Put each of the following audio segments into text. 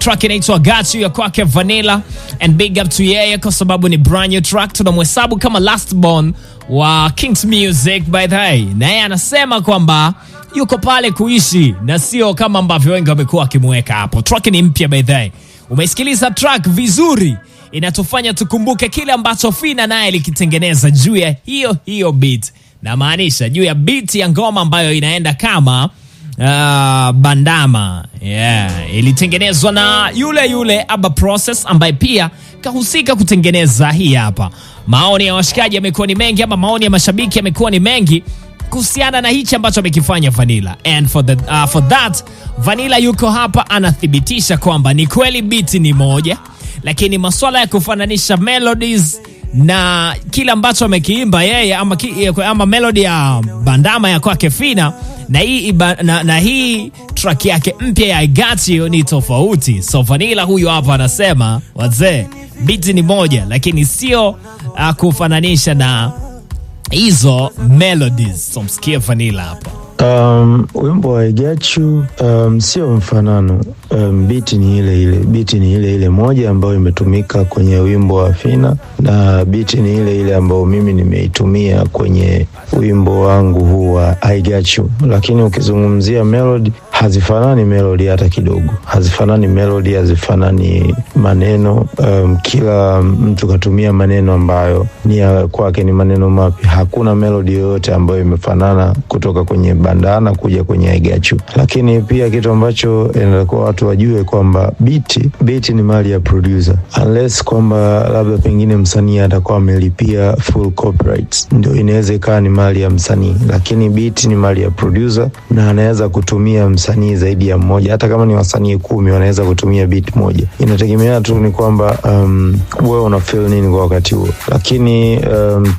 Track inaitwa Got You ya kwake Vanilla, and big up to yeye kwa sababu ni brand new track, tunamhesabu kama last born wa Kings Music by the way, na yeye anasema kwamba yuko pale kuishi na sio kama ambavyo wengi wamekuwa wakimweka hapo. Track ni mpya by the way, umeisikiliza track vizuri, inatufanya tukumbuke kile ambacho Phina naye alikitengeneza juu ya hiyo hiyo beat, na maanisha juu ya beat ya ngoma ambayo inaenda kama Bandama, yeah. Ilitengenezwa na yule yule Abba Process ambaye pia kahusika kutengeneza hii hapa. Maoni ya washikaji yamekuwa ni mengi ama maoni ya mashabiki yamekuwa ni mengi kuhusiana na hichi ambacho amekifanya Vanilla, and for that Vanilla yuko hapa anathibitisha kwamba ni kweli beat ni moja, lakini masuala ya kufananisha melodies na kile ambacho amekiimba yeye ama melody ya Bandama ya kwake Phina na hii track yake mpya ya I Got You ni tofauti. So Vanilla huyu hapa anasema wazee, beat ni moja, lakini sio kufananisha na hizo melodies. So msikie Vanilla hapa. Wimbo wa I Got You sio mfanano. Beat ni ile ile, beat ni ile ile moja ambayo imetumika kwenye wimbo wa Phina na beat ni ile ile ambayo mimi nimeitumia kwenye wimbo wangu huu wa I Got You, lakini ukizungumzia melody hazifanani melody hata kidogo, hazifanani melody, hazifanani maneno. Kila mtu katumia maneno ambayo ni ya kwake, ni maneno mapya. Hakuna melody yoyote ambayo imefanana kutoka kwenye Bandana kuja kwenye I Got You. Lakini pia kitu ambacho inatakiwa watu wajue kwamba beat ni mali ya producer, unless kwamba labda pengine msanii atakuwa amelipia full copyrights, ndio inaweza ikawa ni mali ya msanii, lakini beat ni mali ya producer na anaweza kutumia msanii zaidi ya mmoja, hata kama ni wasanii 10 wanaweza kutumia beat moja. Inategemea tu ni kwamba wewe una feel nini kwa wakati huo. Lakini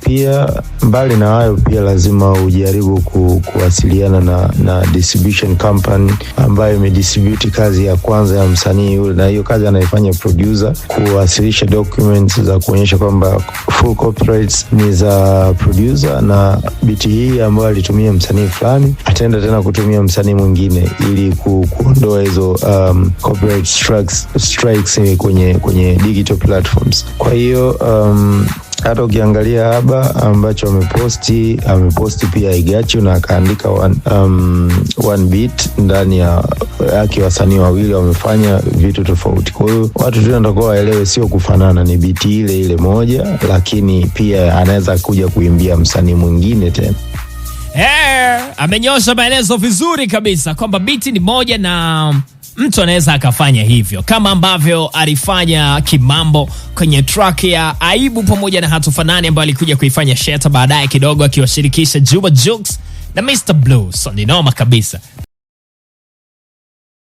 pia mbali na hayo, pia lazima ujaribu kuwasiliana na distribution company ambayo imedistribute kazi ya kwanza ya msanii yule, na hiyo kazi anaifanya producer, kuwasilisha documents za kuonyesha kwamba full copyrights ni za producer na beat hii ambayo alitumia msanii fulani ataenda tena kutumia msanii mwingine ili kuondoa hizo copyright strikes kwenye digital platforms. Kwa hiyo hata ukiangalia Abba ambacho ameposti pia I Got You na akaandika one beat ndani ya yake, wasanii wawili wamefanya vitu tofauti. Kwa hiyo watu tu wanatakiwa waelewe, sio kufanana, ni beat ile ile moja, lakini pia anaweza kuja kuimbia msanii mwingine tena. Amenyosha maelezo vizuri kabisa kwamba beat ni moja na mtu anaweza akafanya hivyo kama ambavyo alifanya Kimambo kwenye track ya Aibu pamoja na Hatufanani ambayo alikuja kuifanya Sheta baadaye kidogo akiwashirikisha Juma Jux na Mr Blue. So ni noma kabisa.